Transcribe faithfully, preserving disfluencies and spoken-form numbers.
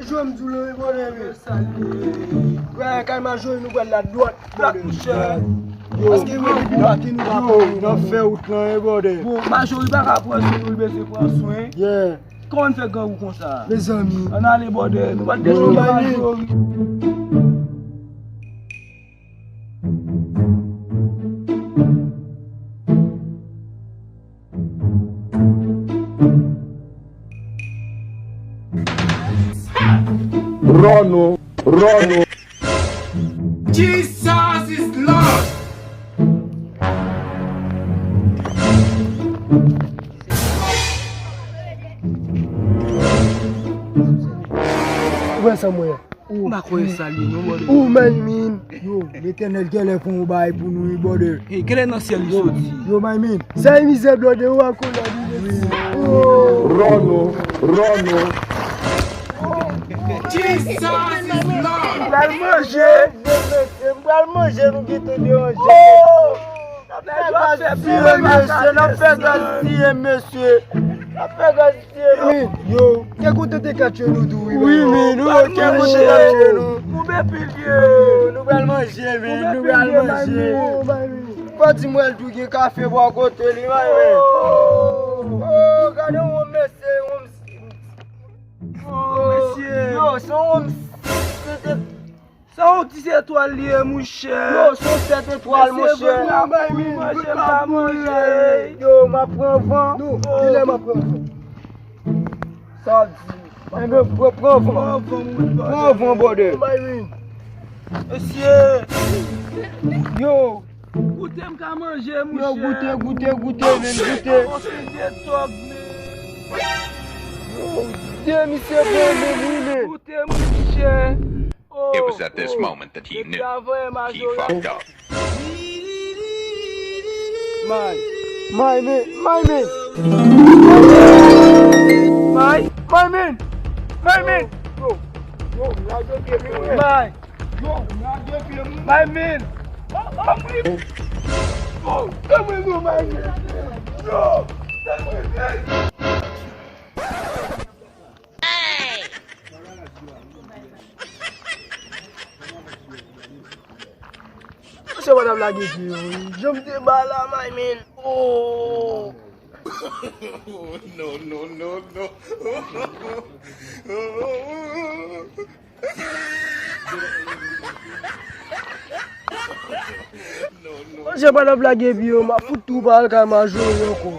Jwe m di w lan, wi, brother, wi. Sa li ye? Wè, kay Majori, nou pral la dwat, brother. Dwat, monchè. Yo, paske yo depi maten nou pa yo, nan fè wout lan, wi, brother. Bon, Majori pa ka pran swen, nou bezwen pran swen. Yeah. Kòman n fè grangou konsa? Mezanmi. Ann ale, brother. Nou pa t gen chòm Majori. Ròno, Ròno. Jesus is Lord. Ou wè sa mwen? Ou. M pa kwè sa li non, brother. Ou, my man. Yo, Letènèl genlè fè yon bagay pou nou, wi, brother. Hey, genlè nan syèl li soti. Yo, my man. Sa e mizè, brother, ou a konn la, wi, mesye. Oh. Ròno, Ròno. Jesus is Lord. M pral manje. M pral manje, nou gentan deranje. Oh. N ap fè gaz tiye, mesye, n ap fè gaz tiye, mesye. N ap fè gaz tiye, men. Yo, kè kontante ka tchwe nou tou, wi. Wi, men, nou, kè kontante ka tchwe nou. Koupe pil, vye. Yo, nou pral manje, men, nou pral manje. Fò di mwen l tou gen kafe bò kote li, man, men. Oh, gade yon mesye, yon... Oh, mesye. Yo, se yon... Sa yon ti etwal li ye, monchè. Yo, se yon sèt etwal, monchè. Mesye, vre, m ap kouri manje, m pa manje. Yo, m ap pran van. Non, kilè m ap pran van? Sa w di? Enben, pran, pran van. Pran van, mon brother. Pran van, brother. Mesye. Yo. Goute m ka manje, monchè. Yo, goute, goute, goute, men, goute. Yo, de misye bon, men, wi, men. Goute, monchè. It was at this moment that he knew he fucked up. My, my man, my man. My, my man, my man. Yo, yo, lage pye m, my. Yo, lage pye m. My man. Oh, oh, oh. Oh, come here, no, my man. Yo, come here, man. Monchè, pa t ap lage pye yo, wi. Jan m te ba la, my man. Oh. No, no, no, no. Monchè, pa t ap lage pye yo, m ap fout tou pa al kay Majori ankò.